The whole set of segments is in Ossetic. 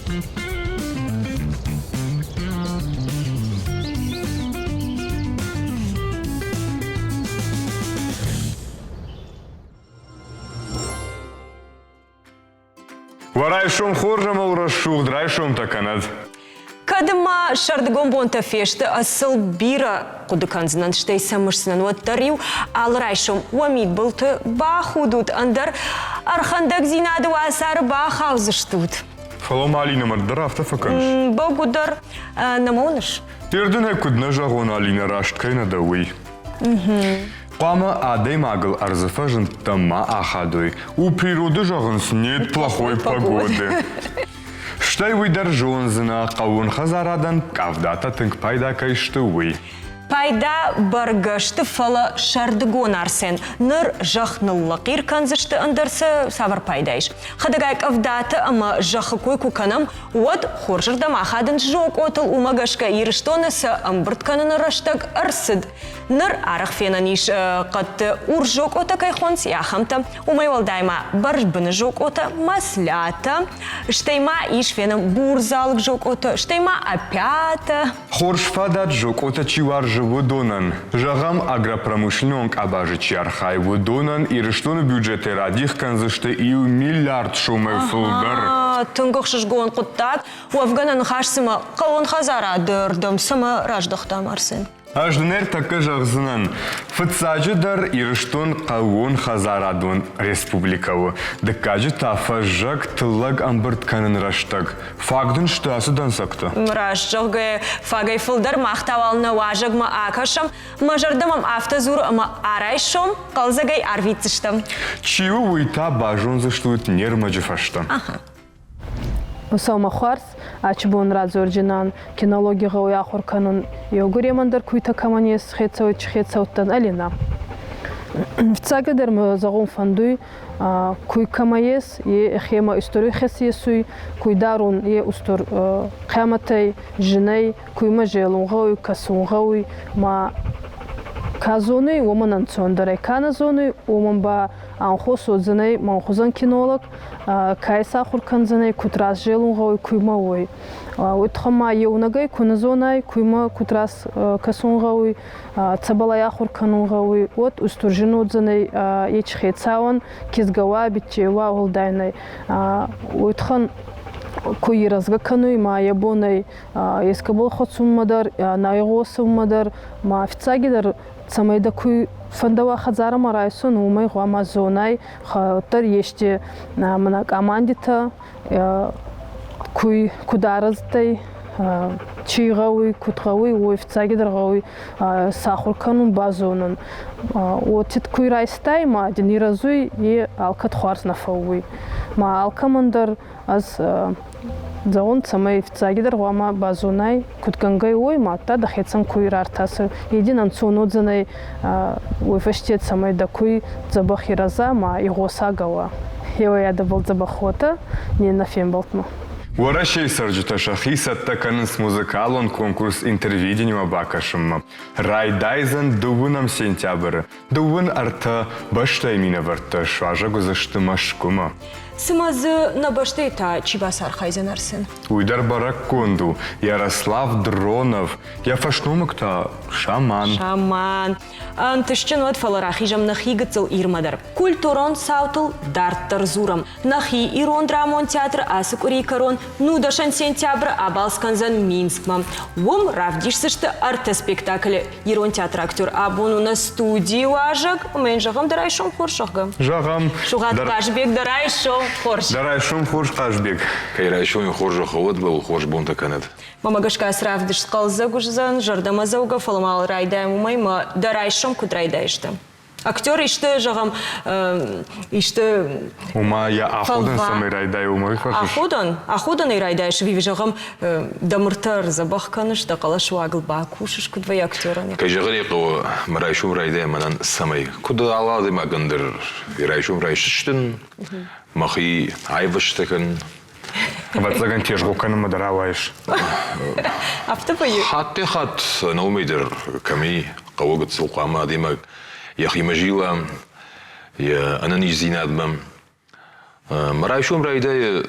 Уӕ райсом хорз ӕмӕ у рӕсугъд райсомтӕ кӕнӕд. Кӕд ма сӕрдыгон бонтӕ фесты, ӕз сыл бирӕ хъуыды кӕндзынӕн, стӕй сӕ мысдзынӕн, уӕддӕр-иу алы райсом уӕ мидбылты бахудут, ӕндӕр ӕрхӕндӕгдзинады уацары бахаудзыстут. Фӕлӕ ма Алинӕмӕ дӕр афтӕ фӕкӕныс? Бӕгуыдӕр. Нӕма уыныс? Дердынӕй куыд нӕ зӕгъон, Алинӕ раст кӕй нӕ дӕ, уый. Хъуамӕ адӕймагыл ӕрдзы фӕзындтӕ ма ахадой. У природы зӕгъынц нет плохой погоды. Стӕй уый дӕр зондзынӕ, хъӕууон хӕдзарадӕн къӕвдатӕ тынг пайда кӕй сты, уый. Пайда бӕргӕ сты, фӕлӕ сӕрдыгон арсен ныр зӕхх ныллӕхъир кӕндзысты, ӕндӕр сӕ цавӕр пайда ис? Хӕдӕгай къӕвдатӕ ӕмӕ зӕххы кой куы кӕнӕм, уӕд хорзырдӕм ахадынц зокъотыл, уымӕ гӕсгӕ Ирыстоны сӕ ӕмбырд кӕныны рӕстӕг ӕрцыд. Ныр арӕх фенӕн ис хъӕдты урс зокъотӕ кӕй хонынц, ахӕмтӕ. Уымӕй уӕлдай ма бӕрзбыны зокъотӕ, маслятӕ, стӕй ма ис фенӕн бурдзалыг зокъотӕ, стӕй ма опятӕ. Хорз фадат зокъотӕ чи уарзы, уыдонӕн, зӕгъӕм, агропромышленнон къабазы чи архайы, уыдонӕн Ирыстоны бюджетӕй радих кӕндзысты иу миллиард сомӕй фылдӕр. Тынг ӕхсызгон хъуыддаг. Уӕвгӕ нӕ ныхас цымӕ хъӕууон хӕдзарады рдӕм цӕмӕ раздӕхтам, Арсен? Ӕз дын ӕртӕккӕ зӕгъдзынӕн, фыццаджыдӕр Ирыстон хъӕууонхӕдзарадон республикӕ у, дыккаджы та фӕззӕг тыллӕг ӕмбырд кӕнын рӕстӕг. Фаг дын сты ацы дӕнцӕгтӕ? Раст зӕгъгӕ, фагӕй фылдӕр мах та уал нӕ уазӕгмӕ акӕсӕм. Мӕ зӕрдӕ мӕм афтӕ дзуры ӕмӕ арайсом хъӕлдзӕгӕй арвитдзыстӕм. Чи у, уый та базондзыстут не рмӕджы фӕстӕ. Аха. Сӕумӕ хуарз, ачи бон радзордзинан, кинологи гъӕуй ахур кӕнун еугуремӕн дӕр куйтӕ кӕмӕн ес, хецӕутти хецӕуттӕн Алина. Фиццагидӕр мӕ зӕгъун фӕндуй, куй кӕмӕ ес, е ӕхемӕ историй хес есуй, куй дарун е устур хъиамӕтӕй, зинӕй, куймӕ зелун гъӕуй, кӕсун гъӕуй, ма ка зонуй, уомӕн ӕнцондӕр ӕй, ка нӕ зонуй, уомӕн ба анхос уодзӕнӕй мӕн хузӕн кинолог, ка исахур кӕндзӕнӕй, куд раззелун гъӕуй, куймӕ уой. Уой туххӕн ма еунӕгӕй ку нӕ зонай, куймӕ куд раз кӕсун гъӕуй, цӕбӕл ӕй ахур кӕнун гъӕуй, уӕд устур зин уодзӕнӕй ечи хецауӕн, кизгӕ уа, бичче уа, уӕлдай нӕй. Уой туххӕн ку ирӕзгӕ кӕнуй ма е бон ӕй ескӕбӕл хуӕцунмӕ дӕр, нӕ игъосунмӕ дӕр, ма фиццагидӕр цӕмӕй дӕ куй фӕндӕуа хӕдзарӕмӕ райсун, уомӕй гъуама зонай, уӕддӕр ести мӕнӕ къамандитӕ куй куд арӕзтӕй, чи гъӕуй, куд гъӕуй, уой фиццагидӕр гъӕуй сахур кӕнун, базонун. Уотид куй райстай ма дин ирӕзуй, е алкӕд хуарз нӕ фӕууй. Ма алкӕмӕн дӕр ӕз зӕгъун, цӕмӕй фиццагидӕр гъуама базонай, куд гӕнгӕй уой, мадта дӕхецӕн куй рартасӕ. Е дин ӕнцон уодзӕнӕй уой фӕсте, цӕмӕй дӕ куй дзӕбӕх ирӕза ма игъосагӕ уа. Еуӕй-адӕбӕл дзӕбӕх уотӕ не ннӕ фембӕлдмӕ. Уӕрӕсейы цӕрджытӕ сӕхи цӕттӕ кӕнынц музыкалон конкурс Интервидение-мӕ бакӕсынмӕ. Райдайдзӕн дыууынӕм сентябры. 23 бӕстӕйы минӕвӕрттӕ суазӕг уыдзысты Мӕскуымӕ. Цымӕ дзы нӕ бӕстӕйы та чи бацархайдзӕн, Арсен? Уый дӕр бӕрӕггонд у. Ярослав Дронов, йӕ фӕсномыг та Шаман. Шаман. Ӕнтыстджын уӕд, фӕлӕ рахизӕм нӕхи гыццыл Ирмӕ дӕр. Культурон цаутыл дарддӕр дзурӕм. Нӕхи ирон драмон театр ацы къуырийы кӕрон нудӕсӕн сентябры абалц кӕндзӕн Минскмӕ. Уым равдисдзысты ӕртӕ спектаклы. Ирон театры актер абон у нӕ студийы уазӕг. Ӕмӕ йын зӕгъӕм дӕ райсом хорз, зӕгъгӕ. Зӕгъӕм. Сугъат Хъазбег, дӕ райсом хорз. Дӕ райсом хорз, Хъазбег. Кӕй райсом хорзӕх уӕд, хорз бонтӕ кӕнӕд. Мӕмӕ гӕсгӕ ацы равдыст хъӕлдзӕг уыдзӕн, зӕрдӕмӕдзӕугӕ, фӕлӕ ма райдайӕм уымӕй, мӕ дӕ райсом куыд райдайыс Актер исты, зӕгъӕм, исты Ома йӕ аходӕн цӕмӕй райдайы, уымӕй фӕрсыс? Аходӕн, аходӕнӕй райдайыс, ӕви, зӕгъӕм, дӕ мыртӕ ӕрдзӕбӕх кӕныс, дӕ хъӕлӕсыуагыл бакусыс, куыд вӕййы актерӕн? Кӕй зӕгъын ӕй хъӕуы, мӕ райсом райдайӕм мӕнӕн цӕмӕй. Куыд алы адӕймагӕн дӕр райсом райсыстын, мӕхи айвӕзтӕ кӕнын, Ӕвӕццӕгӕн тезгъо кӕнынмӕ дӕр ауайыс. Афтӕ вӕййы? Хаттӕй-хатт ӕнӕуымӕй дӕр кӕми хъӕуы гыццыл хъуамӕ адӕймаг йӕхимӕ зила, йӕ ӕнӕниздзинадмӕ. Мӕ райсом райдайы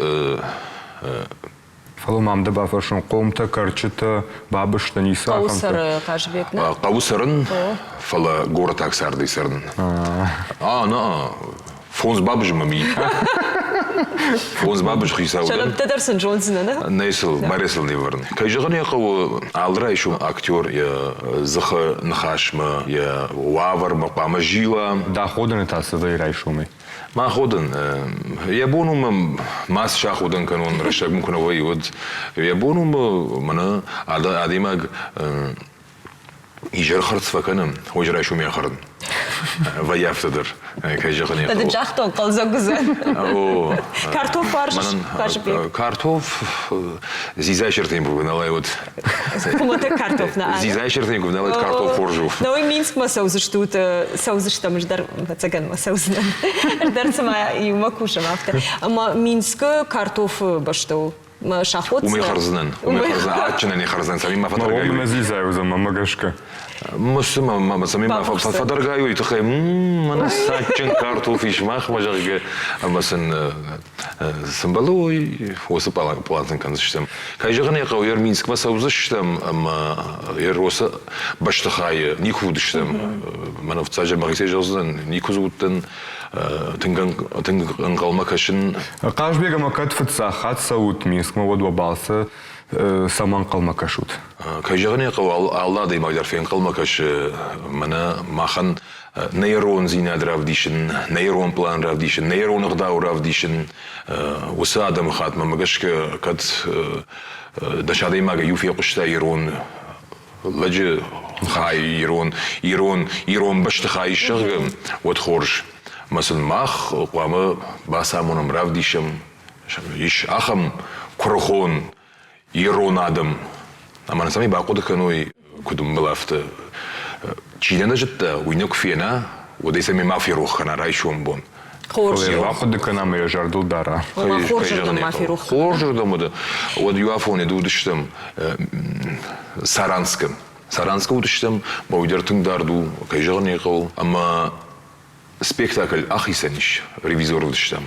Фӕлӕ мӕм дӕ бафӕрсон, хъомтӕ, кӕрчытӕ, бабызтӕ, ницы Хъӕуы ахӕмтӕ? цӕры Хъазыбег, нӕ? Хъӕуы цӕрын, фӕлӕ горӕтаг цардӕй цӕрын. А, на, фондз бабызы мӕм и. Фондз бабыз хицау Сӕ нӕмттӕ дӕр сын зондзынӕ, нӕ? Нӕ сыл, барӕ сыл не вӕрын. Кӕй зӕгъын ӕй хъӕуы, алы райсом актер йӕ дзыхы ныхасмӕ, йӕ уавӕрмӕ хъуамӕ зила. Дӕ аходӕны та цы вӕййы райсомӕй? Мӕ аходӕн, йӕ бон у мӕ ма цы саходӕн кӕнон, рӕстӕг мын куы нӕ вӕййы, уӕд йӕ бон у мӕнӕ адӕймаг изӕр хӕрдз фӕкӕны, уый райсом йӕ хӕрын. Вӕййы афтӕ дӕр, кӕй зӕгъын ӕй хъӕуы. Загътон, хъӕлдзӕг уыдзӕн. Картоф уарзыс, Хъазыбег? Картоф дзидзайы сӕртӕй куы налай, уӕд. Хуымӕтӕг картоф нӕ Дзидзайы сӕртӕй куы налай, картоф хорз у. Науӕй Минскмӕ цӕудзыстут, цӕудзыстӕм ӕз дӕр, ӕвӕццӕгӕн мӕ цӕудзынӕн. Ӕз дӕр цыма иумӕ кусӕм афтӕ. Ӕмӕ Минскы картофы бӕсты у саходдзынӕн. Уымӕй хӕрдзынӕн. Уымӕй хӕрдзынӕн. Адджынӕн не хӕрдзынӕн, цӕмӕй ма фӕтӕргай Мӕ дзидзайы уыдзӕн, мӕмӕ гӕсгӕ. Мысы мӕ цӕмӕй ма фӕтӕргай уый тыххӕй мӕнӕ садджын картоф ис махмӕ, зӕгъгӕ, ӕмӕ сын цы мбӕлы, уый уыцы план сын кӕндзыстӕм. Кӕй зӕгъын ӕй хъӕуы, ер Минскмӕ цӕудзыстӕм ӕмӕ ер уыцы бӕстыхайы никуы уыдыстӕм. Мӕнӕ фыццаджы мӕхицӕй зӕгъдзынӕн, никуы дзы уыдтӕн. Тынг ӕнхъӕлмӕ кӕсын. Хъазбег ӕмӕ кӕд фыццаг хатт цӕут Минскмӕ, уӕд уӕ балцы цӕмӕ ӕнхъӕлмӕ кӕсут? Кӕй зӕгъын ӕй хъӕуы, алы адӕймаг дӕр фенхъӕлмӕ кӕсы мӕнӕ махӕн нӕ ирондзинад равдисын, нӕ ирон план равдисын, нӕ ирон ӕгъдау равдисын. Уыцы адӕмыхаттмӕ гӕсгӕ кӕд дӕс адӕймагӕй иу фехъуыста ирон лӕджы хай, ирон, ирон, ирон бӕстыхай зӕгъгӕ, уӕд хорз. Ӕмӕ сын мах хъуамӕ бацамонӕм, равдисӕм, ис ахӕм куырыхон ирон адӕм. Ӕмӕ нӕ цӕмӕй бахъуыды кӕной, куыд ӕмбӕлы, афтӕ. Чи нӕ нӕ зыдта, уый нӕ куы фена, уӕд ӕй цӕмӕй ма ферох кӕна райсом бон. Хорз. Бахъуыды кӕна ӕмӕ йӕ зӕрдыл дара. Ома хорзырдӕм ма ферох кӕна. Хорзырдӕм уыд. Уӕд иу афоны уыдыстӕм Саранскы. Саранскы уыдыстӕм, мӕ уый дӕр тынг дард у, кӕй зӕгъын ӕй хъӕуы. Ӕмӕ спектакль ахицӕн ис, ревизор уыдыстӕм.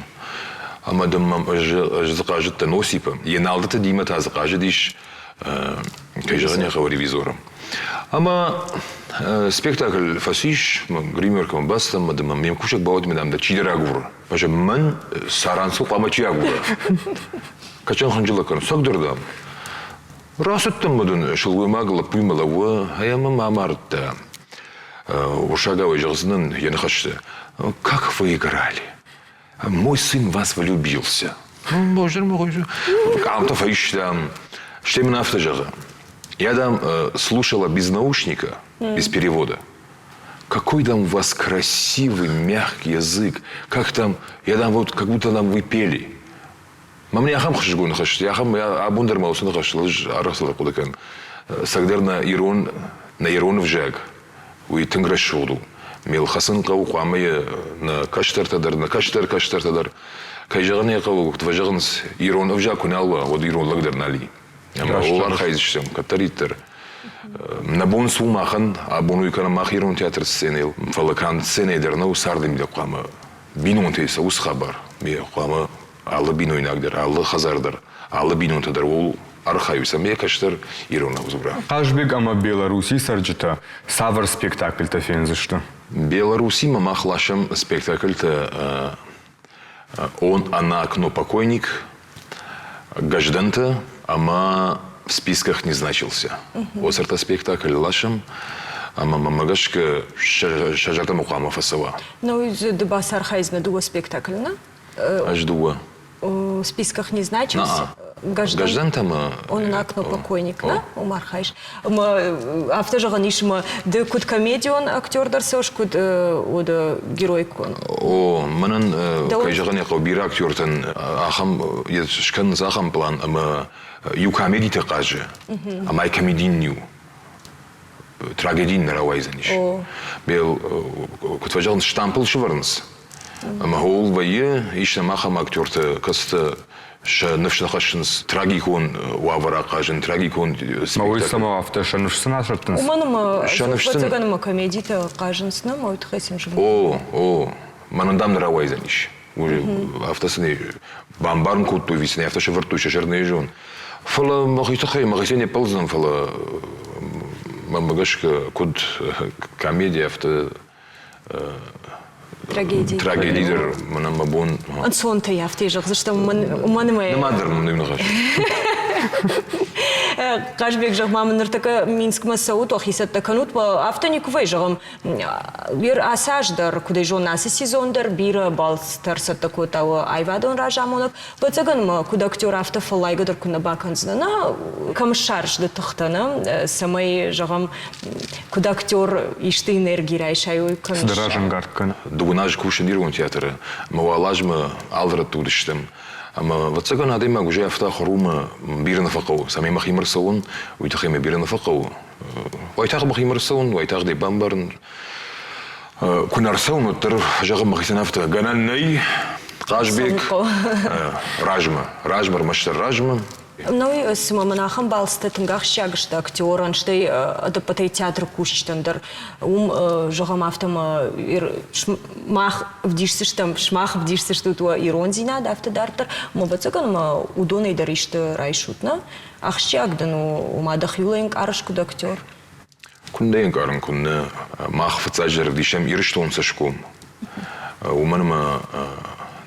Ӕмӕ дын мӕм ӕз дзы хъазыдтӕн Осипы. Еналдыты Дима та дзы хъазыдис, кӕй зӕгъын ӕй хъӕуы, ревизоры. Ӕмӕ спектакль фӕцис, гримеркӕмӕ бацыдтӕн ӕмӕ дын мӕм ме мкусӕг бауад ӕмӕ дам дӕ чидӕр агуры. Фӕлӕ мӕн Саранцыл хъуамӕ чи агура? Кӕчӕн хынджылӕг кӕны, цӕгдӕр дам. Рацыдтӕн ма дын сылгоймаг лӕппуимӕ лӕууы, ӕмӕ мӕ амардта. Уырыссагау зӕгъдзынӕн йӕ ныхӕсты. Как вы играли? Мой сын вас влюбился. Къамтӕ фӕистам. Стӕй мын афтӕ зӕгъы. Я, дам, слушала без наушника, без перевода. Какой там у вас красивый, мягкий язык. Как там, я там вот, как будто там вы пели. Мӕм не ахӕм хсызгон ныхӕстӕ, ахӕм абон дӕр ма уыцы ныхӕстыл ӕз арӕх хъуыды кӕнын. Цӕгдӕр нӕ ирон, нӕ ирон ӕвзаг, уый тынг рӕсугъд у. Ме лхӕцын хъӕуы хъуамӕ йӕ нӕ кӕстӕртӕ дӕр, нӕ кӕстӕр кӕстӕртӕ дӕр. Кӕй зӕгъын ӕй хъӕуы, куыд фӕзӕгъынц, ирон ӕвзаг куы нал уа, уӕд ирон лӕг дӕр нал и. Ӕмӕ ууыл архайдзыстӕм кӕддӕриддӕр. Нӕ бон цы у махӕн, абон уый кӕнӕм мах ирон театры сценӕйыл, фӕлӕ канд сценӕйы дӕр нӕу, царды мидӕг хъуамӕ бинонтӕй сӕ уыцы хабар хъуамӕ алы бинойнаг дӕр, алы хӕдзар дӕр, алы бинонтӕ дӕр ууыл архайой, цӕмӕй кӕстӕр иронау дзура. Хъазбег ӕмӕ Белоруссийы цӕрджытӕ цавӕр спектакльтӕ фендзысты? Белоруссимӕ мах ласӕм спектакльтӕ «Он, она, окно, покойник», «Гражданты» ӕмӕ в списках не значился. Уыцы спектакль ласӕм, ӕмӕ мӕмӕ гӕсгӕ сӕ зӕрдӕмӕ хъуамӕ фӕцӕуа. Ну, ды бацархайдзынӕ дыууӕ спектаклы, нӕ? Ӕз дыууӕ. В списках не значился? Граждантӕ ма... Он на окно покойник, на? Уым архайыс. Ӕмӕ афтӕ зӕгъӕн ис, ӕмӕ ды куыд комедион актер дӕр цӕуыс, куыд уыд героикон? О, мӕнӕн, кӕй зӕгъын ӕй хъӕуы, бирӕ актертӕн ахӕм скӕнынц ахӕм план, ӕмӕ иу комедитӕ хъазы, ӕмӕ ай комедин иу. Трагеди нӕ рауайдзӕнис. Бел, куыд фӕзӕгъынц, штампыл сывӕрынц. Ӕмӕ ууыл вӕййы, ис нӕм ахӕм актертӕ, кӕцытӕ сӕ ныфс нӕ хӕссынц трагикон уавӕр ахъазын, трагикон спектакль. Уый цӕмӕ афтӕ сӕ ныфс сын асӕттынц? Уымӕн ӕмӕ ӕвӕццӕгӕн ӕмӕ комедитӕ хъазынц нӕ, ӕмӕ уый тыххӕй сын зын. О, о, мӕнӕн дам нӕ рауайдзӕнис. Афтӕ сын бамбарын кодтой, ӕви сын афтӕ сӕвӕрдтой сӕ зӕрдӕйы зон. Фӕлӕ мӕхи тыххӕй мӕхицӕй не ппӕлдзынӕн, фӕлӕ мӕнмӕ гӕсгӕ, куыд комеди, афтӕ Трагеди. Трагеди дӕр мӕнӕн мӕ бон. Ӕнцонтӕй афтӕ зӕгъдзыстӕм, уымӕн ӕмӕ. Нымад дӕр мын иу ныхас. Хъазбег, зӕгъ ма мын ныртӕккӕ Минскмӕ цӕут, уӕхи цӕттӕ кӕнут, афтӕ никуы вӕййы, зӕгъӕм, ацы аз дӕр, куыд ӕй зонын, ацы сезон дӕр бирӕ балцтӕ ӕрцӕттӕ кодта аивадон разамонӕг. Ӕвӕццӕгӕн мӕ куыд актер, афтӕ фӕллайгӕ дӕр куы нӕ бакӕндзынӕ, нӕ кӕм ссарыс дӕ тыхтӕ, нӕ, цӕмӕй, зӕгъӕм, куыд актер исты энерги райсай, уый кӕм Цыдӕр разӕнгард кӕны. Дыууын азы кусын ирон театры, ӕмӕ уал азмӕ алы рӕтты уыдыстӕм. Ӕмӕ, ӕвӕццӕгӕн, адӕймаг уже афтӕ ахуыр у, ӕмӕ бирӕ нӕ фӕхъӕуы. Цӕмӕй мӕхимӕ рцӕуон, уый тыххӕй мӕ бирӕ нӕ фӕхъӕуы. Уайтагъд мӕхимӕ рцӕуын, уайтагъд ӕй бамбарын. Куы нӕ рцӕуын, уӕддӕр зӕгъын мӕхицӕн афтӕ, гӕнӕн нӕй, Хъазбег, размӕ, размӕ, ӕрмӕстдӕр размӕ. Науи, цыма мын ахӕм балцытӕ тынг ахсджиаг сты актерӕн, стӕй ӕдӕппӕтӕй театры кусджытӕн дӕр. Уым, зӕгъӕм, афтӕ ма мах ӕвдисдзыстӕм, сымах ӕвдисдзыстут уӕ ирондзинад афтӕ дарддӕр. Ӕмӕ, ӕвӕццӕгӕн, ма уыдонӕй дӕр исты райсут, нӕ? Ахсджиаг дын у, ома дӕхиуыл ӕнкъарыс куыд актер? Куыннӕ ӕнкъарын, куыннӕ. Мах фыццаджыдӕр ӕвдисӕм Ирыстон цӕсгом. Уымӕн ӕмӕ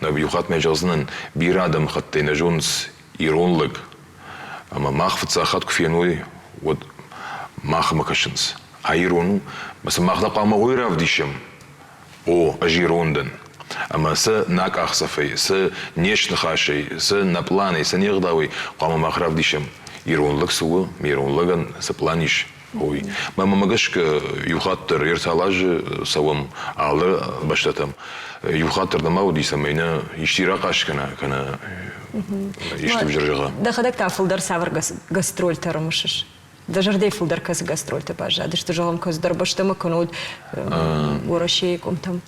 нӕ иу хатт мӕ зӕгъдзынӕн, бирӕ адӕмыхаттӕй нӕ зонынц ирон лӕг. Ӕмӕ мах фыццаг хатт куы феной, уӕд махмӕ кӕсынц. А ирон у, ӕмӕ сын мах нӕ хъуамӕ уый равдисӕм, О, ӕз ирон дӕн. Ӕмӕ сӕ нӕ къахдзӕфӕй, сӕ не сныхасӕй, сӕ нӕ пъланӕй, сӕ не гъдауӕй хъуамӕ мах равдисӕм, ирон лӕг цы у, ирон лӕгӕн цы пълан ис, уый. Мӕнмӕ гӕсгӕ, иу хатт дӕр ӕртӕ азы цӕуӕм алы бӕстӕтӕм. Иу хатт дӕр нӕма уыди, цӕмӕй нӕ исчи рахъаст кӕна, кӕнӕ исты ӕвзӕр зӕгъа. Дӕхӕдӕг та фылдӕр цавӕр гастрольтӕ ӕрымысыс? Дӕ зӕрдӕйы фылдӕр кӕцы гастрольтӕ баззадысты, зӕгъӕм, кӕцыдӕр бӕстӕмӕ кӕнӕ Уӕрӕсейы къуымтӕм?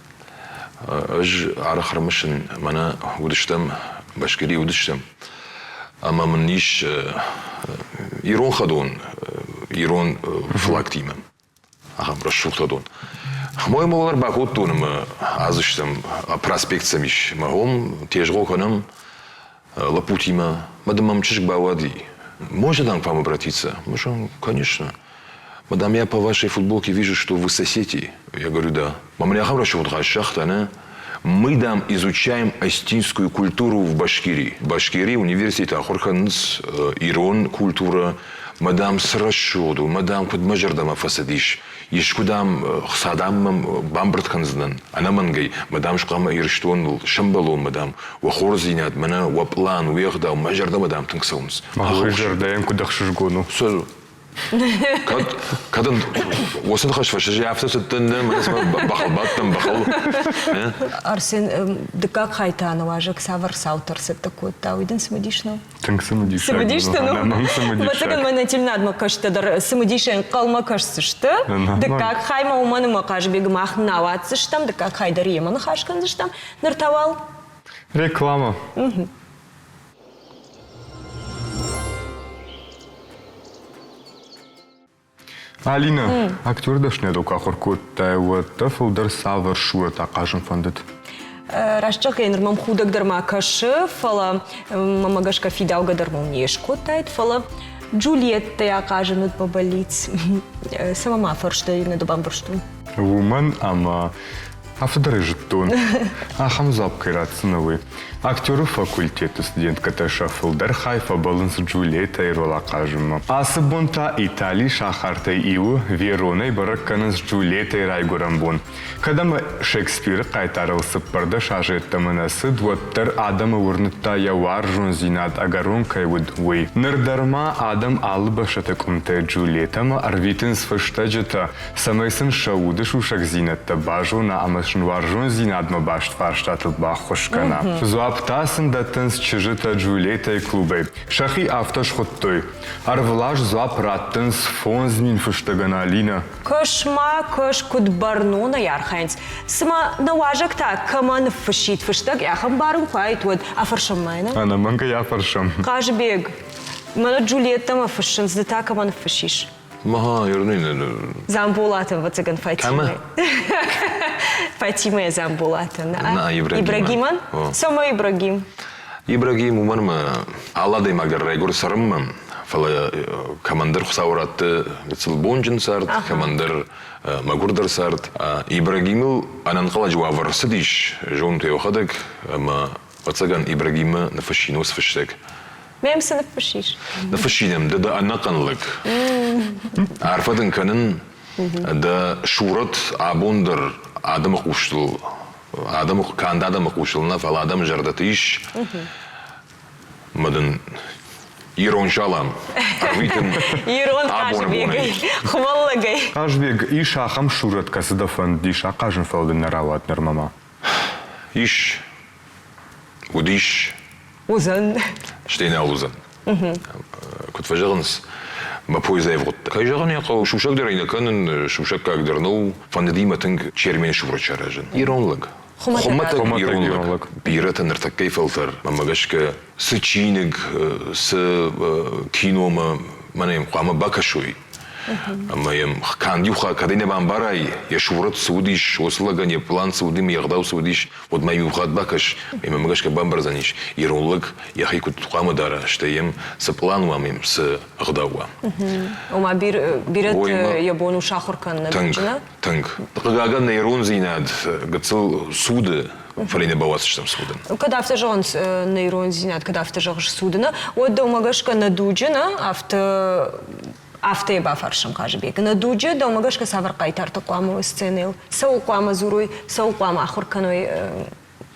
Ӕз арӕх ӕрымысын, мӕнӕ уыдыстӕм, Башкирийы уыдыстӕм, ӕмӕ мын ис ирон хӕдон, ирон флагтимӕ. Ахӕм рӕсугъд хӕдон. Мой мыл ӕрбакодтон ӕмӕ азыстӕм, проспект сӕм ис. Мӕ хом тезгъо кӕнӕм лӕппутимӕ. Мӕ дын мӕм чызг бауади. Можно там к вам обратиться? Мы же, конечно. Мадам, я по вашей футболке вижу, что вы соседи. Я говорю, да. Мам, я рӕсугъд загъта, не? Мы, дам, изучаем остинскую культуру в Башкирии. Башкирии университет ахуыр кӕнынц ирон культурӕ, Мадам цы рӕсугъд у, мадам куыд мӕ зӕрдӕмӕ фӕцыдис, искуы, дам, хца, дам, мӕм бамбырд кӕндзынӕн, ӕнӕмӕнгӕй, мадам, хъуамӕ Ирыстоныл сӕмбӕлон, мадам, уӕ хорздзинад, мӕнӕ уӕ пълан, уе гъдау, мӕ зӕрдӕмӕ, дам, тынг цӕуынц. Мах зӕрдӕйӕн куыд ӕхсызгон у. Кӕд, кӕд ын уыцы ныхас фӕстӕ афтӕ цыдтӕн, нӕ, мӕнӕ цыма бӕхыл бадтӕн, бӕхыл. Арсен, дыккаг хай та нуазӕг цавӕр цаутӕ ӕрцӕттӕ кодта, уый дын цымыдис нӕу? Тынг цымыдисаг. Цымыдисты, ну, ӕвӕццӕгӕн мӕнӕ телнадмӕ кӕстӕ дӕр цымыдисӕй ӕнхъӕлмӕ кӕсдзысты. Дыккаг хаймӕ уымӕн ӕмӕ Хъазыбегы мах нӕ ауадздзыстӕм, дыккаг хай дӕр йемӕ ныхас кӕндзыстӕм. Ныр та уал Реклама. Алина, актер дӕсныйадыл куы ахуыр кодтай, уӕд дӕ фылдӕр цавӕр сурӕт ахъазын фӕндыд? Раст зӕгъгӕйӕ, ныр мӕм худӕг дӕр ма кӕсы, фӕлӕ мӕмӕ гӕсгӕ фидаугӕ дӕр мыл не скодтаид, фӕлӕ Джульеттӕй ахъазын уыд мӕ бӕллиц. Цӕмӕ ма фӕрстӕй нӕ бамбӕрстон? Уымӕн ӕмӕ Афтӕ дӕр ӕй зыдтон, ахӕм дзуапп кӕй ратдзынӕ, уый. Актеры факультеты студенткӕтӕ сӕ фылдӕр хай фӕбӕллынц Джульеттӕйы роль ахъазынмӕ. Ацы бон та Италийы сахартӕй иуы, Веронӕй бӕрӕг кӕнынц Джульеттӕйы райгуырӕн бон. Кӕд ӕмӕ Шекспиры хъайтарыл 14 азы йеддӕмӕ нӕ цыд, уӕддӕр адӕмы уырныдта йӕ уарзондзинад ӕгӕрон кӕй уыд, уый. Ныр дӕр ма адӕм алы бӕстӕты къуымтӕй Джульеттӕмӕ ӕрвитынц фыстӕджытӕ, цӕмӕй сын сӕ уды сусӕгдзинӕдтӕ базона ӕмӕ сын уарзондзинадмӕ баст фарстатыл баххуыс кӕна. Дзуапп та сын дӕттынц чызджытӕ Джульеттӕйы клубӕй. Сӕхи афтӕ схуыдтой. Ӕрвылаз дзуапп раттынц 5000 фыстӕгӕн Алинӕ. Кӕс-ма, кӕс, куыд бӕрнонӕй архайынц. Цыма нӕ уазӕг та кӕмӕ ныффыссид фыстӕг, ахӕм бар ын куы аид, уӕд афӕрсӕм ма йын. Ӕнӕмӕнгӕй афӕрсӕм. Хъазыбег, мӕнӕ Джульеттӕмӕ фыссынц, ды та кӕмӕ ныффыссис? Ага, Дзамболаты, ӕвӕццӕгӕн, Фатимӕ. Фатимӕ Дзамболатӕн. На, Ибрагимӕн. Ибрагимӕн? Цӕмӕ Ибрагим? Ибрагим уымӕн ӕмӕ алы адӕймаг дӕр райгуыры цӕрынмӕ, фӕлӕ кӕмӕндӕр Хуыцау радты гыццыл бонджын цард, кӕмӕндӕр мӕгуырдӕр цард. Ибрагимыл ӕнӕнхъӕлӕджы уавӕр рцыдис, зонут йӕхӕдӕг, ӕмӕ ӕцӕгӕн Ибрагимы ныффыссин уыцы фыстӕг. Мӕм цы ныффыссис? Ныффыссин ӕм ды дӕ ӕнӕхъӕн лӕг. Арфӕ дын кӕнын, дӕ сурӕт абон дӕр адӕмы хъустыл, адӕмы, канд адӕмы хъустыл нӕ, фӕлӕ адӕмы зӕрдӕты ис. Мӕ дын ирон салам ӕрвитын Ирон Хъазыбегӕй, хуымӕллӕгӕй. Хъазбег, ис ахӕм сурӕт, кӕцы дӕ фӕндис ахъазын, фӕлӕ дын нӕ рауад нырмӕ ма? Ис. Уыдис. Уыдзӕн. Стӕй нал уыдзӕн. Куыд фӕзӕгъынц, мӕ поезд аивгъуыдта. Кӕй зӕгъын ӕй хъӕуы, сусӕг дӕр ӕй нӕ кӕнын, сусӕггаг дӕр нӕу. Фӕндыди мӕ тынг Чермен сурӕт саразын. Ирон лӕг. Хуымӕтӕг ирон лӕг. Бирӕтӕ ныртӕккӕйы фӕлтӕр, мӕнмӕ гӕсгӕ, цы чиныг, цы киномӕ мӕнӕ йӕм хъуамӕ бакӕсой, ӕмӕ йӕм канд иу хатт кӕдӕй нӕ бамбарай, йӕ сурӕт цы уыдис, уыцы лӕгӕн йӕ план цы уыди, йе гъдау цы уыдис, уӕд ма иу хатт бакӕс, ӕмӕ мӕ гӕсгӕ бамбардзӕнис, ирон лӕг йӕхи куыд хъуамӕ дара, стӕй йӕм цы пълан уа, ӕмӕ йӕм цы ӕгъдау уа. Ома бирӕты йӕ бон у сахуыр кӕнын. Тынг, тынг. Хъыгагӕн, нӕ ирондзинад гыццыл цуды, фӕлӕ нӕ бауадздзыстӕм цудын. Кӕд афтӕ зӕгъынц нӕ ирондзинад, кӕд афтӕ зӕгъыс цудыны, уӕд дӕумӕ гӕсгӕ нӕ дуджы нӕ афтӕ афтӕ йӕ бафӕрсӕм Хъазыбег. Нӕ дуджы дӕумӕ гӕсгӕ цавӕр хъайтартӕ хъуамӕ уой сценӕйыл? Цӕуыл хъуамӕ дзурой, цӕуыл хъуамӕ ахуыр кӕной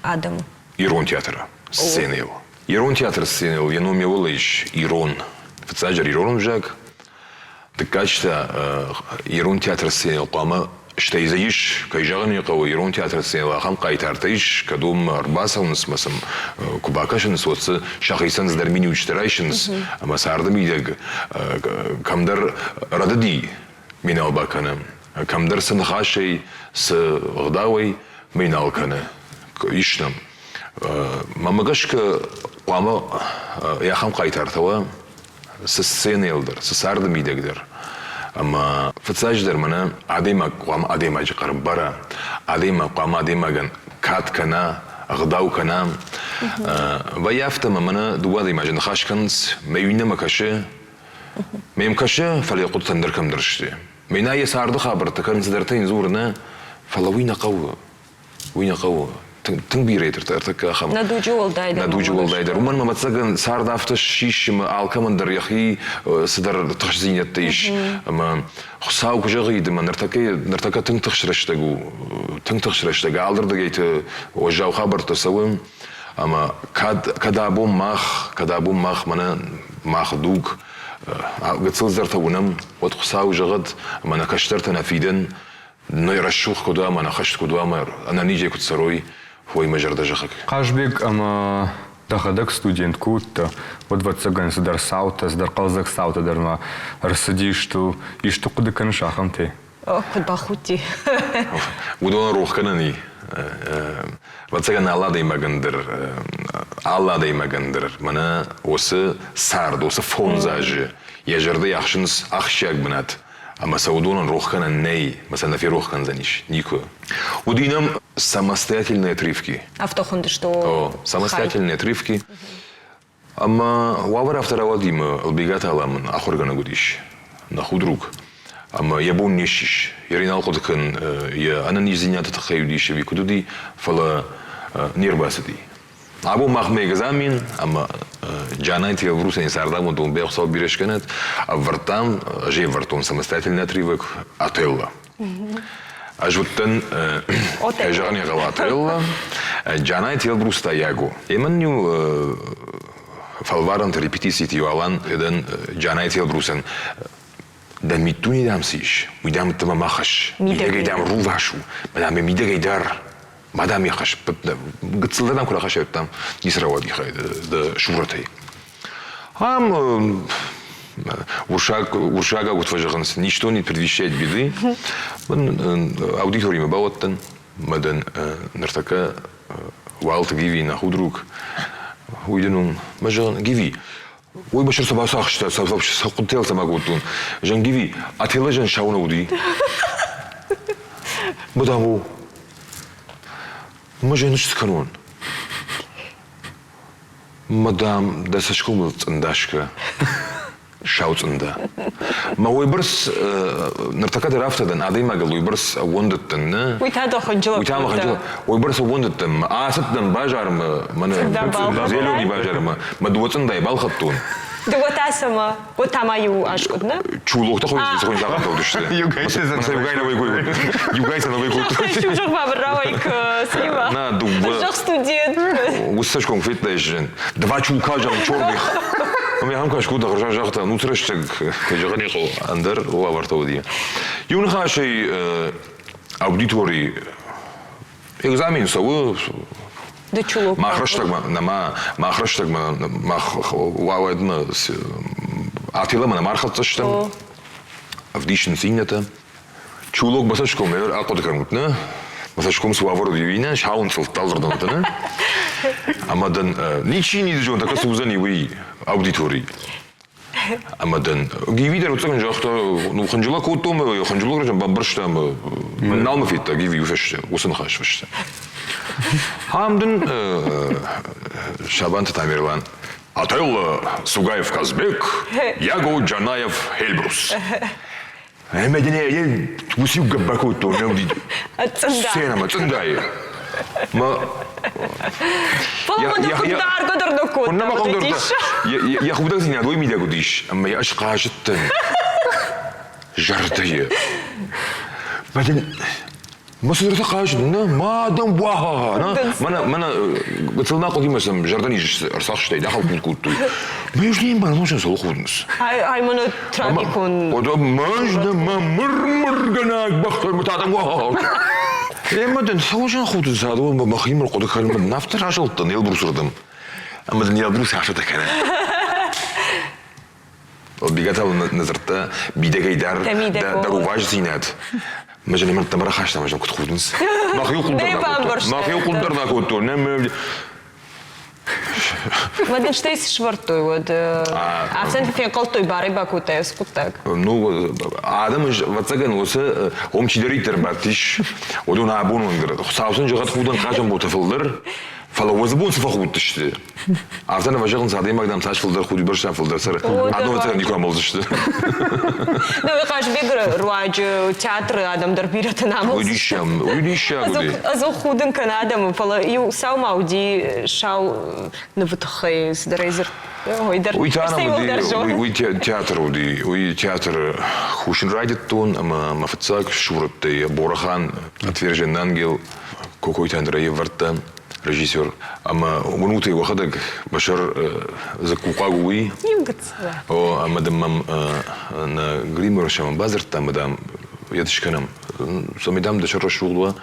адӕмы? Ирон театры сценӕйыл. Ирон театры сценӕйыл йӕ ном йӕ ис ирон. Фыццаджы ирон ӕвзаг, Дыккаджы та ирон театры сценӕйыл хъуамӕ стӕй дзы ис, кӕй зӕгъын ӕй хъӕуы, ирон театры сценӕйыл ахӕм хъайтартӕ ис, кӕд уым ӕрбацӕуынц ӕмӕ сӕм куы бакӕсынц, уӕд дзы сӕхицӕн цыдӕр миниуджытӕ райсынц ӕмӕ царды мидӕг кӕмдӕр рӕдыди ми нал бакӕны, кӕмдӕр цы ныхасӕй, цы ӕгъдауӕй ми нал кӕны. Ис нӕм. Мӕнмӕ гӕсгӕ хъуамӕ ахӕм хъайтартӕ уа, цы сценӕйыл дӕр, цы царды мидӕг дӕр. Ӕмӕ фыццаджыдӕр мӕнӕ адӕймаг хъуамӕ адӕймаджы хъӕр бара, адӕймаг хъуамӕ адӕймагӕн кад кӕна, ӕгъдау кӕна. Вӕййы афтӕ, ӕмӕ мӕнӕ дыууӕ адӕймаджы ныхас кӕнынц, мӕ иу иннӕмӕ кӕсы, мӕ йӕм кӕсы, фӕлӕ йӕ хъуыдытӕ ӕндӕр кӕмдӕр сты. Мӕнӕ йӕ царды хабӕрттӕ кӕнын цыдӕртӕ йын дзуры, нӕ, фӕлӕ уый нӕ хъӕуы. Уый нӕ хъӕуы. Тынг бирӕ ӕртӕккӕ ахӕм. Нӕ дуджы уӕлдайдӕр. Нӕ дуджы уӕлдайдӕр. Уымӕн ӕмӕ ӕвӕццӕгӕн цард афтӕ ссис ӕмӕ алкӕмӕн дӕр йӕхи цыдӕр тыхстдзинӕдтӕ ис. Ӕмӕ Хуыцау куы зӕгъид, ӕмӕ ныртӕккӕ, ныртӕккӕ тынг тыхст рӕстӕг у, тынг тыхст рӕстӕг, алырдыгӕйты уӕззау хабӕрттӕ цӕуы. Ӕмӕ кӕд, кӕд абон мах, кӕд абон мах мӕнӕ мах дуг гыццылдӕртӕ уынӕм, уӕд Хуыцау зӕгъӕд, ӕмӕ нӕ кӕстӕртӕ нӕ фидӕн Нӕ рӕсугъд куыд уа ӕмӕ нӕ хӕст куыд уа ӕмӕ ӕнӕнизӕй куыд цӕрой, уый мӕ зӕрдӕ зӕгъы. Хъазбег ӕмӕ дӕхӕдӕг студент куы уыдтӕ, уӕд, ӕвӕццӕгӕн, цыдӕр цаутӕ, цыдӕр хъӕлдзӕг цаутӕ дӕр ма ӕрцыдис, исты хъуыды кӕныс ахӕмтӕй? О, куыд бахудти. Уыдон рох кӕнӕн и. Ӕвӕццӕгӕн, алы адӕймагӕн дӕр, алы адӕймагӕн дӕр мӕнӕ уыцы цард, уыцы фондз азы йӕ зӕрдӕйы ахсынц ахсджиаг бынат. Ӕмӕ сӕ уыдонӕн рох кӕнӕн нӕй, ӕмӕ сӕ нӕ ферох кӕндзӕнис никуы. Уыди нӕм самостоятельные отрывки. Афтӕ хуындысты О, самостоятельные отрывки. Ӕмӕ уавӕр афтӕ рауади, ӕмӕ Ӕлбегаты Алан мын ахуыргӕнӕг уыдис, нӕ худруг. Ӕмӕ йӕ бон не ссис. Йӕ нал хъуыды кӕн, йӕ ӕнӕниздзинады тыххӕй уыдис ӕви куыд уыди, фӕлӕ не рбацыди. Абон махмӕ экзамен ӕмӕ Джанайты Эльбрусӕн цардамондон бӕхцау бирӕ скӕнӕд, ӕвӕрдтам, ӕз ӕвӕрдтон самостоятельный отрывок Отелло. Ӕз уыдтӕн, кӕй зӕгъын ӕй хъӕуы, Отелло, Джанайты Эльбрус та Яго. Эмӕн-иу фӕлварӕнты репетициты-иу Алан дӕн Джанайты Эльбрусӕн дӕ миддуне дам цы ис, уый дам ӕддӕмӕ ма хӕсс, мидӕгӕй дам рувас у, мӕ дам мидӕгӕй дӕр Ма дам йӕ хӕс гыццылдӕр дам куы рахӕссӕттам, ницы рауади дӕ сурӕтӕй. Ам уырсаг, уырсагау куыд фӕзӕгъынц, ничто не предвещает беды. Аудиторимӕ бауадтӕн, мӕ дӕн ныртӕккӕ Уалты Гиви нӕ худруг. Уый дын у, мӕ зӕгъын, Гиви, Уой ба сӕ бацахста, сӕ хъудтӕлтӕ ма кодтон. Жангиви, а телӕжӕн сау нӕ уыди? Бадам у. Мӕ зӕн цы кӕнон? Мадам, дӕ цӕсгомыл цъындасгӕ, сау цъында. Мӕ уыйбӕрц ныртӕккӕ дӕр афтӕ дӕн, адӕймагыл уыйбӕрц ӕууӕндыдтӕн, нӕ? Уый та дӕ хынджылӕг Уый та мӕ хынджылӕг. Уыйбӕрц ӕууӕндыдтӕн. Ацыдтӕн базармӕ, мӕнӕ Зелёный базармӕ, мӕ дыууӕ цъындайы балхӕдтон. Дыууӕ та цӕмӕ? Уӕд та ма иу аскъуыд, нӕ? Чулохтӕ хуыйнынц, хуыйнынц ахӕмтӕ уыдысты. Иугай сӕ ногӕй кодтой. Чужих бабыр рауай слива. На, дыууӕ. Зӕгъ студент. Уыцы цӕсгом федтай зын. Два чулка зӕгъ черных. Ӕмӕ ахӕм каст кодта, хорз загъта, ну рӕстӕг, кӕй зӕгъын ӕй хъӕуы, ӕндӕр уавӕртӕ уыди. Иу ныхасӕй аудитори Экзамен цӕуы Ды чулок мах рӕстӕгмӕ нӕма мах рӕстӕгмӕ мах уӕдмӕ ателӕмӕ нӕма ӕрхӕццӕ стӕм. Ӕвдисынц иннӕтӕ. Чулок бацӕсгом ахъуыды кӕнут, нӕ? Бацӕсгом цы уавӕр уыди, уый нӕ сауын цъылдталдзырдонтӕ, нӕ? Ӕмӕ дын ничи ницы зоны, такӕ цы уыдзӕни, уый аудитори. Ӕмӕ дын Гиви дӕр уыцӕгӕн загъта, ну хынджылӕг кодтон, хынджылӕг разӕн бамбӕрста ӕмӕ нал мӕ федта Гиви фӕстӕ, уыцы ныхас фӕстӕ. Ам дын Сабанты Тамерлан Отелло Сугаев Казбек, Яго Джанаев Эльбрус. Ӕмӕ дын ӕй уыцы иу гӕпп бакодтон, нӕ уыди сценӕмӕ, цъындайы. Мӕ Фӕлӕ мын хъыгдаргӕ дӕр нӕ кодта. Йӕ худӕгдзинад уый мидӕг уыдис, ӕмӕ йӕ ӕз хъазыдтӕн зӕрдӕйы. Мӕ дын Мӕ цыдӕртӕ хъазыд, нӕ, ма адӕм уа-ха-ха, нӕ, мӕнӕ, мӕнӕ, гыццыл ма хъуыди мӕ сӕм зӕрдӕниз ӕрцахстай, дахал куыд кодтой. Мӕ ӕз не мбарын, сӕ цӕуыл худынц. Ай, ай мӕнӕ трагикон. Ода мӕз дӕ мӕ мыр-мыргӕнаг бӕхтӕ мӕ адӕм уа-ха-ха. Ӕмӕ дын цӕуыл худынц, адон мӕхимӕ хъуыды кӕнын, афтӕ разылдтӕн Елбрусырдӕм. Ӕмӕ дын Елбрус афтӕ кӕны. Бигатау нӕ бидӕгӕй дӕр дӕ рувасдзинад. Мӕ зӕнӕмӕрдтӕм рахастам, ӕз куыд худынц. Мах иу хъуыд дӕр нӕ кодтон. Мах иу хъуыд дӕр нӕ кодтон. Мӕ дын стӕй цы сӕвӕрдтой уӕд? Афтӕ фенхъӕлдтой, барӕй бакодтай уыцы хъуыддаг? Ну, адӕм, ӕвӕццӕгӕн, уыцы уым чидӕриддӕр бадтис, уыдон абон онг дӕр. Хуыцау сын зӕгъӕд худӕн хъазӕн боты фылдӕр, фӕлӕ уыцы бон цы фӕхудтысты, Афтӕ нӕ фӕзӕгъынц, адӕймаг дам цас фылдӕр худи бӕрцӕн фылдӕр цӕры. Адон ӕцӕг никуы амӕлдзысты. Ну, Хъазбегы руаджы театры адӕм дӕр бирӕтӕ нӕ Уый диссаг, уый диссаг уыди. Ӕдзух худын кӕны адӕмы, фӕлӕ иу сау ма уыди сау нывы тыххӕй цыдӕрӕй дзырд. Ой, дӕр. Уый та нӕм уыди, уый театр уыди. Уый театры кусын райдыдтон ӕмӕ мӕ фыццаг сурӕттӕй Борахан, Отвержен ангел, Кокойты Андрей ӕвӕрдта. режиссер ӕмӕ уынут ӕй уӕхӕдӕг мӕ сӕр дзыккухъаг уый. Иу гыццыл. О, ӕмӕ дын мӕм нӕ гример сӕм бадзырдта ӕмӕ дам йӕ скӕнӕм. Цӕмӕй дам дӕ сӕр рӕсугъд уа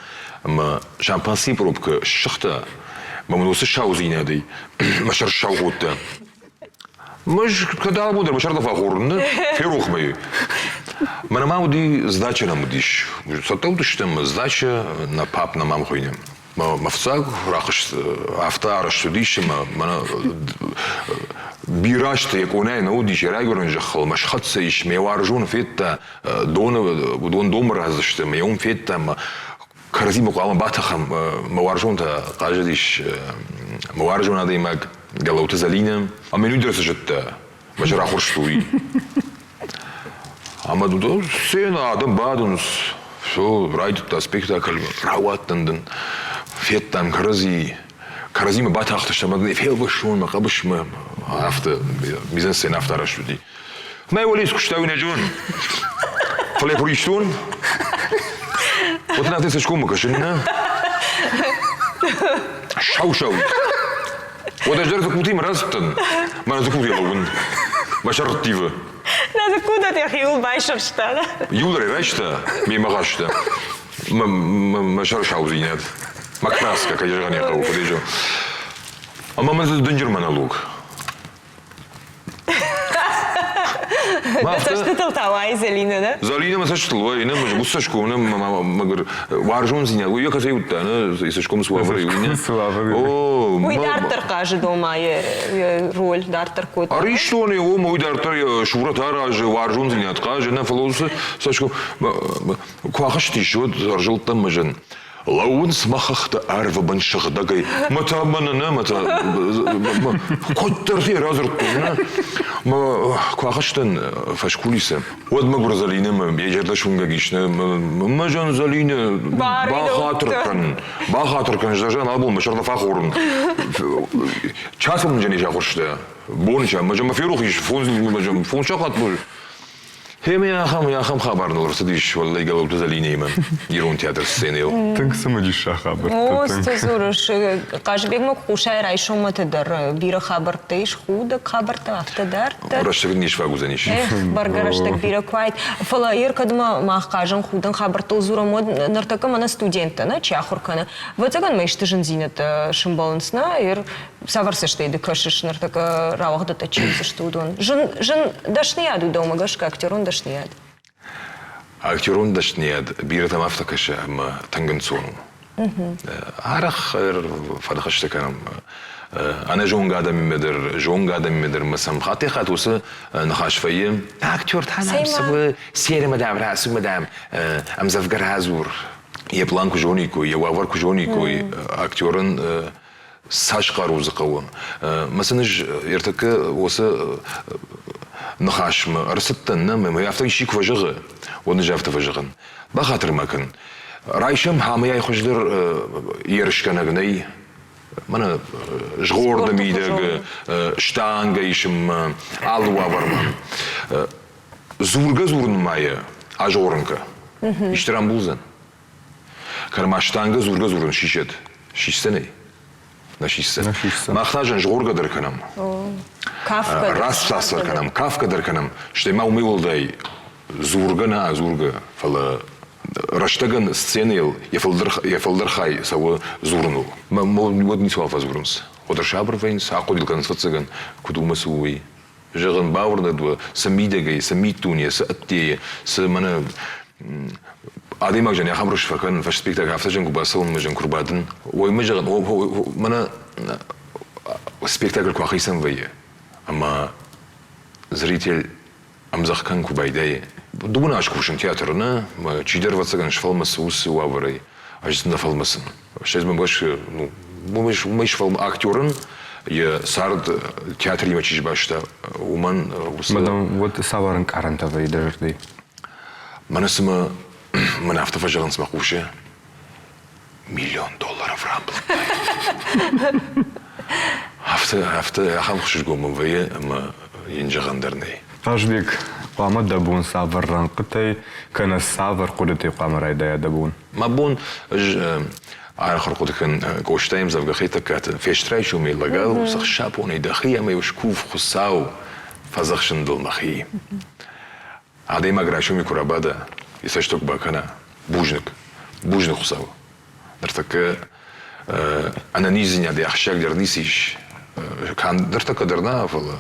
ӕмӕ шампанскийы пробкӕ ссыгъта мӕ мын уыцы саудзинадӕй мӕ сӕр ссау кодта. Мӕ кӕд алыбон дӕр мӕ сӕрдӕ фӕхорын, нӕ ферох мӕ. Мӕнӕ ма уыди сдача нӕм уыдис. Цӕттӕ уыдыстӕм сдача нӕ пап нӕ мам хуыйны. Мӕ фыццаг рахызт афтӕ арӕзт уыдис, ӕмӕ мӕнӕ бирӕ азты йӕ къонайы нӕ уыдис, йӕ райгуырӕн зӕххыл мӕ схӕццӕ ис, мӕ уарзоны федта, доны, уыдон домы рӕздзысты, мӕ уым федта, мӕ кӕрӕдзимӕ хъуамӕ батӕхӕм. Мӕ уарзон та хъазыдис мӕ уарзон адӕймаг Гӕлӕуты Зӕлинӕ. Ӕмӕ йын уый дӕр цы зыдта, мӕ сӕр ахуырст уый. Ӕмӕ сценӕ адӕм бадынц, все, райдыдта спектакль, рауадтӕн дын, федтам кӕрӕдзи, кӕрӕдзимӕ батахтыстӕм, ӕмӕ фелвӕссон мӕ хъӕбысмӕ, афтӕ, мизансценӕ афтӕ арӕзт уыди. Мӕ уӕле скуыста уый нӕ зон. Фӕлӕ куы истон, уӕд ын афтӕ цӕсгоммӕ кӕсын, нӕ? Сау-сау. Уӕд ӕз дӕр дзыккутимӕ рацыдтӕн, мӕнӕ дзыккутӕ лӕууын, мӕ сӕр ӕрттивы. Нӕ дзыккутӕ йӕхиуыл байсӕрста. Иу дӕр ӕй райста, мемӕ хъазта. Мӕ сӕр саудзинад, мӕ краска, кӕй зӕгъын ӕй хъӕуы, куыд Ӕмӕ мын дзы дынджыр монолог. Дӕ цӕстытыл та уайы Зӕлинӕ, нӕ? Зӕлинӕ мӕ цӕстытыл уайы, нӕ, уыцы цӕсгом, нӕ, мӕгуыр уарзондзинад, уый йӕ кӕцӕй уыдта, нӕ, цӕсгом цы уавӕры, уый нӕ. Цы уавӕры. О, Уый дарддӕр хъазы дома йӕ роль дарддӕр кодта. Ӕристон йӕ уым, уый дарддӕр йӕ сурӕт аразы, уарзондзинад хъазы, нӕ, фӕлӕ уыцы цӕсгом куы ахызтис, уӕд ӕрзылдтӕн мӕ зын. Лӕууынц мӕ хӕхтӕ арвы бын сыгъдӕгӕй. Мӕ та мӕнӕ нӕ, мӕ та куыддӕр фе радзырдтон, нӕ. Мӕ куы ахызтӕн фӕскулисы, уӕд мӕ Гуырдзалинӕ мӕ йӕ зӕрдӕ суынгӕг ис. Мӕ Зӕнзалинӕ, бахатыр кӕн, бахатыр кӕн, зӕгъӕн абон мӕ сӕр нӕ фӕхорын. Час мын не сахуырстӕ, боны ча, мӕ ферох ис, фондз сахат Гъемӕ ахӕм, ахӕм хабар ныл ӕрцыдис уӕллӕй Гӕлӕуты Зӕлинӕимӕ ирон театры сценӕйыл. Тынг цымыдисаг хабӕрттӕ. О, цы дзурыс, Хъазыбегмӕ куы хъусай райсоммӕты дӕр бирӕ хабӕрттӕ ис, худӕг хабӕрттӕ, афтӕ дарддӕр. Рӕстӕг не сфаг уыдзӕнис. Эх, бӕргӕ рӕстӕг бирӕ куы уаид. Фӕлӕ ер кӕдмӕ мах хъазӕн худӕн хабӕрттыл дзурӕм, уӕд ныртӕккӕ мӕнӕ студенттӕ нӕ чи ахуыр кӕны, ӕвӕццӕгӕн ма исты зындзинӕдтӕ сӕмбӕлынц, нӕ? Ер Цавӕр цӕстӕй ды кӕсыс ныртӕккӕ рауагъдӕттӕ чи уыдзысты, уыдон? Зын, зын дӕсныйад у дӕумӕ гӕсгӕ актерон дӕсныйад? Актерон дӕсныйад бирӕтӕм афтӕ кӕсы, ӕмӕ тынг ӕнцон у. Арӕх фӕныхӕстӕ кӕнӕм ӕнӕзонгӕ адӕмимӕ дӕр, зонгӕ адӕмимӕ дӕр ӕмӕ сӕм хаттӕй-хатт уыцы ныхас вӕййы. Актертӕ дам, цы серимӕ дам, рацу дам, ӕмдзӕвгӕ радзур. Йӕ план куы зониккой, йӕ уавӕр куы зониккой, актерӕн цас хъару дзы хъӕуы. Мӕ сын ӕз ӕртӕккӕ уыцы ныхасмӕ ӕрцыдтӕн, нӕ мӕ афтӕ исчи куы фӕзӕгъы, уӕд ӕз афтӕ фӕзӕгъын. Бахатыр ма кӕн. Райсӕм амӕй хуыздӕр ерысгӕнӕг нӕй. Мӕнӕ згъорды мидӕг, штангӕ исынмӕ, алы уавӕрмӕ. Дзургӕ-дзурынмӕ йӕ азгъорын кӕ. Исты рамбулдзӕн. Кӕд штангӕ дзургӕ-дзурын сисӕд, сисдзӕнӕй? Нӕ сисдзӕн. Мах та зын згъоргӕ дӕр кӕнӕм. Раст дӕр кӕнӕм, кафгӕ дӕр кӕнӕм. Стӕй ма уымӕй уӕлдай дзургӕ нӕ дзургӕ, фӕлӕ рӕстӕгӕн сценӕйыл йӕ фылдӕр хай цӕуы дзурыныл. Уӕд ницыуал фӕдзурынц. Уӕд ӕрсабыр вӕййынц, ахъуыды кӕнынц, ӕвӕццӕгӕн, куыд у мӕ цы у, уый. Зӕгъын, бауырнӕд уӕ, цы мидӕгӕй, цы миддуне, цы ӕддейы, цы мӕнӕ адӕймаг зӕн ахӕм рыст фӕкӕнын, фӕсспектакль афтӕ зын куы бацӕуын мӕ зын куы рбадын, уой мӕ зӕгъын, мӕнӕ спектакль куы ахицӕн вӕййы, ӕмӕ зритель ӕмдзӕгъ кӕнын куы байдайы. Дыууын аз кусын театры, нӕ, мӕ чидӕр ӕвӕццӕгӕн сфӕлмӕцы уыцы уавӕрӕй, ӕз нӕ фӕлмӕцын. Стӕй мӕм гӕсгӕ, ну, уымӕй сфӕлм актерӕн йӕ цард театримӕ чи сбаста, уымӕн уыцы... Мадам, уӕд цавӕр ӕнкъарӕнтӕ вӕййы дӕ зӕрдӕйы? Мӕнӕ цыма мӕн афтӕ фӕзӕгъынц мӕ хъусы, миллион долларов рамбылдтай. Афтӕ, афтӕ ахӕм хсызгон мын вӕййы, ӕмӕ йын зӕгъӕн дӕр нӕй. Хъазбег, хъуамӕ дӕ бон цавӕр рӕнхъытӕй кӕнӕ цавӕр хъуыдытӕй хъуамӕ райдайа дӕ бон? Мӕ бон ӕз арӕх ӕрхъуыды кӕнын Къостайы ӕмдзӕвгӕ Хетӕгкаты «Фест райсомӕй лӕгау, цыхсапонӕй дӕхи ӕмӕ-иу скув Хуыцау, фӕдзӕхсын дыл мӕхи». Адӕймаг райсомӕй куы рабада, йӕ цӕстыг бакӕна, бузныг, бузныг Хуыцау. Ныртӕккӕ ӕнӕниздзинадӕй ахсджиагдӕр ницы ис. Канд ныртӕккӕ дӕр нӕ, фӕлӕ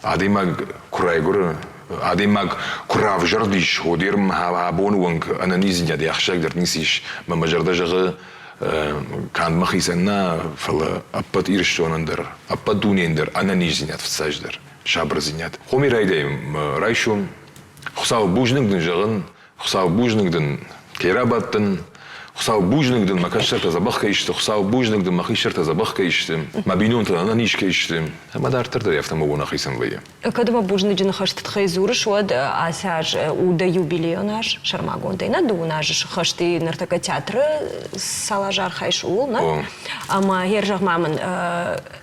адӕймаг куы райгуыры, адӕймаг куы равзӕрдис, уӕддӕр абоны онг ӕнӕниздзинадӕй ахсджиагдӕр ницы ис. Мӕ мӕ зӕрдӕ зӕгъы, канд мӕхицӕн нӕ, фӕлӕ ӕппӕт Ирыстонӕн дӕр, ӕппӕт дунейӕн дӕр ӕнӕниздзинад фыццаджыдӕр, сабырдзинад. Хоми райдайӕм райсом. Хуыцау бузныг дын зӕгъын, Хуыцау бузныг дын, кӕй рабадтӕн, Хуыцау бузныг дын, мӕ кӕстӕртӕ дзӕбӕх кӕй сты, Хуыцау бузныг дын, мӕ хистӕртӕ дзӕбӕх кӕй сты, мӕ бинонтӕ ӕнӕниз кӕй сты. Ӕмӕ дарддӕр дӕр афтӕ мӕ бон ахицӕн вӕййы. Кӕд ӕмӕ бузныджы ныхӕсты тыххӕй дзурыс, уӕд ацы аз у дӕ юбилейон аз сӕрмагондӕй, нӕ дыууын азы сыххӕст и ныртӕккӕ театры цал азы архайыс, ууыл, нӕ? Ӕмӕ гъер зӕгъ-ма мын,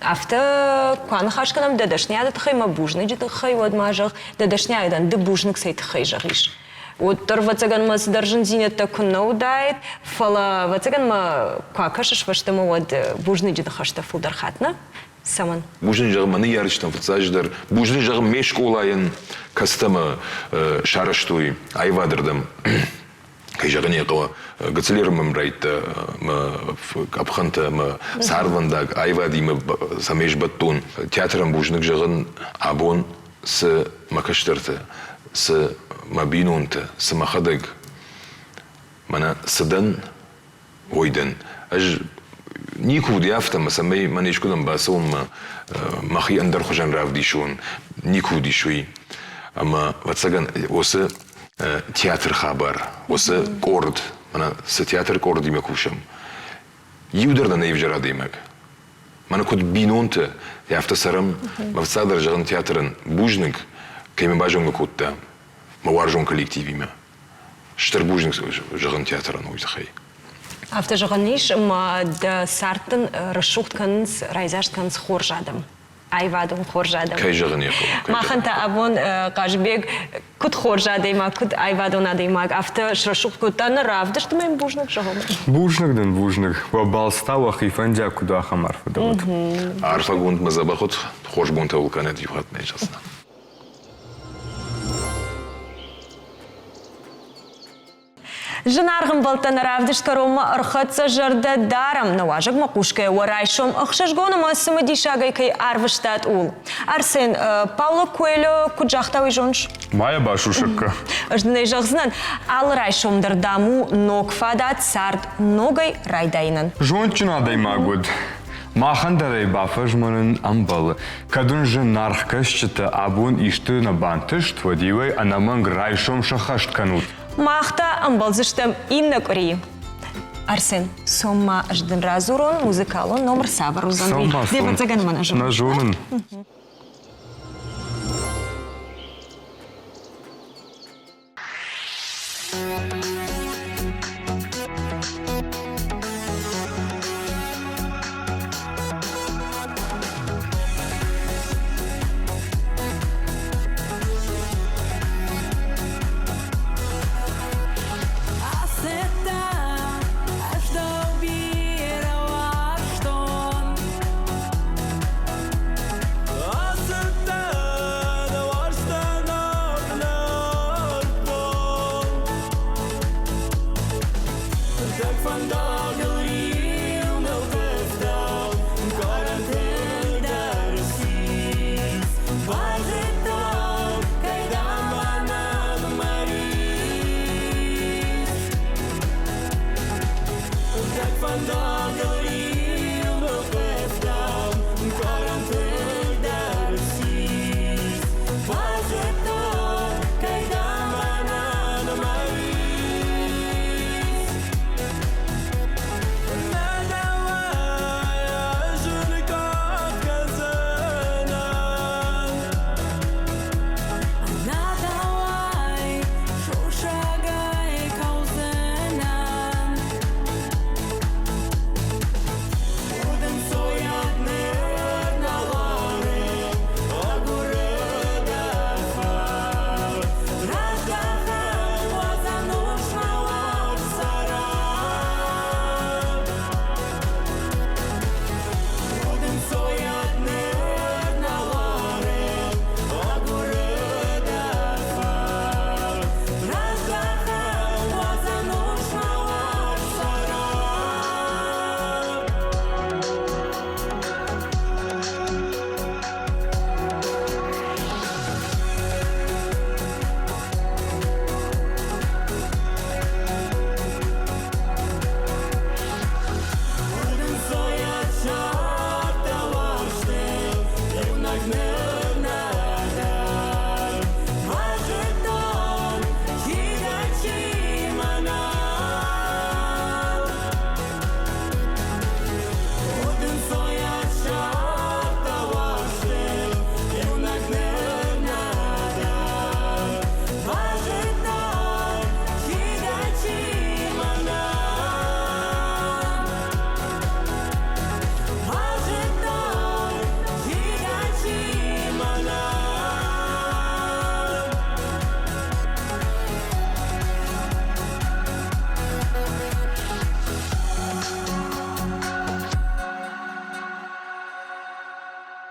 афтӕ куы аныхас кӕнӕм дӕ дӕсныйады тыххӕй, мӕ бузныджы тыххӕй, уӕд ма зӕгъ, дӕ дӕсныйадӕн ды бузныг цӕй тыххӕй зӕгъис? Уӕддӕр, ӕвӕццӕгӕн, мӕ цыдӕр зындзинӕдтӕ куы нӕ уыдаид, фӕлӕ, ӕвӕццӕгӕн мӕ куы акӕсыс фӕстӕмӕ, уӕд бузныджы ныхӕстӕ фылдӕр хатт нӕ? Цӕмӕн? Бузныг зӕгъын мӕ ныййарджытӕн фыццаджыдӕр, бузныг зӕгъын ме скъолайӕн, кӕцытӕ мӕ сарӕзтой аивадырдӕм. Кӕй зӕгъын ӕй хъӕуы, гыццылеры мӕм райдта мӕ къӕпхӕнтӕ, мӕ цардвӕндаг аивадимӕ цӕмӕй сбӕттон. Театрӕн бузныг зӕгъын абон цы мӕ кӕстӕртӕ, цы мӕ бинонтӕ, цы мӕхӕдӕг, мӕнӕ цы дӕн, уой дӕн. Ӕз никуы уыди афтӕ, ӕмӕ цӕмӕй мӕн искуыдӕм бацӕуынмӕ мӕхи ӕндӕр хуызӕн равдисон, никуы уыдис уый. Ӕмӕ, ӕвӕццӕгӕн, уыцы театры хабар, уыцы къорд, мӕнӕ цы театры къордимӕ кусӕм. Иу дӕр нӕ не взӕр адӕймаг. Мӕнӕ куыд бинонтӕ, афтӕ цӕрӕм. Мӕ фыццагдӕр зӕгъын театрӕн бузныг, кӕй мӕ базонгӕ кодта мӕ уарзон коллективимӕ. Стыр бузныг зӕгъын театрӕн уый тыххӕй. Афтӕ зӕгъӕн ис, ӕмӕ дӕ цард дын рӕсугъд кӕнынц, райдзаст кӕнынц хорз адӕм. аивадон хорз адӕм. Кӕй зӕгъын ӕй хъӕуы. Махӕн та абон Хъазыбег куыд хорз адӕймаг, куыд аивадон адӕймаг, афтӕ срӕсугъд кодта нӕ равдыст ӕмӕ йын бузныг зӕгъӕм. Бузныг дын, бузныг. Уӕ балц та уӕхи фӕндиаг куыд ахӕм арфӕ дӕ уыд. Арфӕгонд мӕ дзӕбӕх уыд, хорз бонтӕ уыл кӕнӕд иу хатт нӕ зӕгъдзынӕн. Зынаргъ ӕмбӕлттӕ нӕ равдыст кӕронмӕ ӕрхӕццӕ зӕрдӕ дарӕм, нӕ уазӕгмӕ хъусгӕйӕ уӕ райсом ӕхсызгон ӕмӕ цымыдисагӕй кӕй арвыстат, ууыл. Арсен, Пауло Куэльо куыд загъта, уый зоныс? Ма йӕ басусӕггӕ. Ӕз дын ӕй зӕгъдзынӕн, алы райсом дӕр, дам, у ног фадат цард ногӕй райдайынӕн. Зондджын адӕймаг уыд. Махӕн дӕр ӕй бафӕзмынын ӕмбӕлы. Кӕд уын зынаргъ кӕсджытӕ абон исты нӕ бантыст, уӕд-иу ӕй ӕнӕмӕнг райсом сӕххӕст кӕнут. Мах та ӕмбӕлдзыстӕм иннӕ къуырийы. Арсен, цом ма ӕз дын радзурон музыкалон номыр цавӕр уыдзӕн, уый. Де вӕццӕгӕн мӕ нӕ зонын. Нӕ зонын.